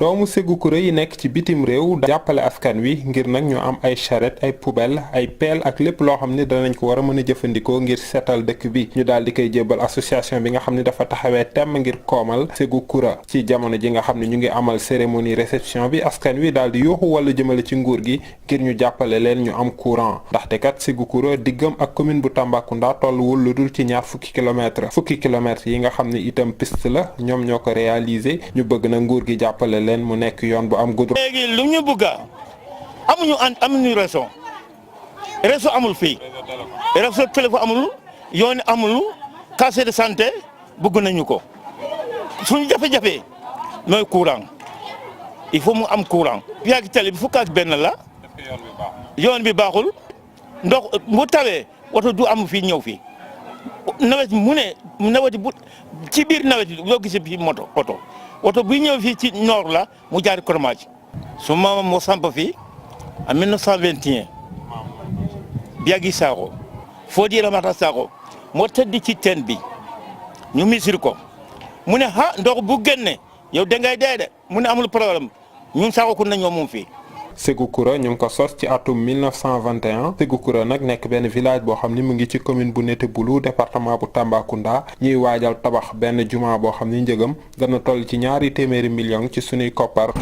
doomu Sékou Touré yi nekk ci bitim réew jàppale askan wi ngir nag ñu am ay charrette ay poubelle ay pelle ak lépp loo xam ne danañ ko war a mën a jëfandikoo ngir seetal dëkk bi ñu daal di koy jébbal association bi nga xam ne dafa taxawee temm ngir koomal Sékou Touré ci jamono ji nga xam ne ñu ngi amal cérémonie réception bi askan wi daal di yuuxu wala jëmale ci nguur gi ngir ñu jàppale leen ñu am courant ndaxte kat Sékou Touré diggam ak commune bu Tambacounda tolluwul lu dul ci ñaar fukki kilomètres yi nga xam ne itam piste la ñoom ñoo ko réaliser ñu bëgg na nguur gi jàppale leen mu nekk yoon bu am goudron. léegi lu ñu bëgg amuñu réseau amul fii réseau téléphone amul yoon amul case de santé bëgg nañu ko suñu jafe-jafe mooy courant il faut mu am courant. fii ak tali bi fukk ak benn la yoon bi baaxul ndox bu tawee oto du am fii ñëw fii nawet bu ci biir nawet bi boo gisee fii oto bi ñëw fii ci noor la mu jaar Koromaaji su maamam moo samp fii en 1921 Biagui Sakho Fodé Ramata Sakho moo tëdd ci teen bi ñu misir ko mu ne ndox bu génne yow dangay dee de mu ne amul problème ñun Sakho ku nañoo moom fii. Sékou Touré ñu ngi ko sos ci atum 1921 Sékou Touré nag nekk benn village boo xam ni mu ngi ci commune bu Netebulu département bu Tambacounda ñuy waajal tabax benn juma boo xam ni njëgam dana toll ci 200 millions ci sunuy koppar.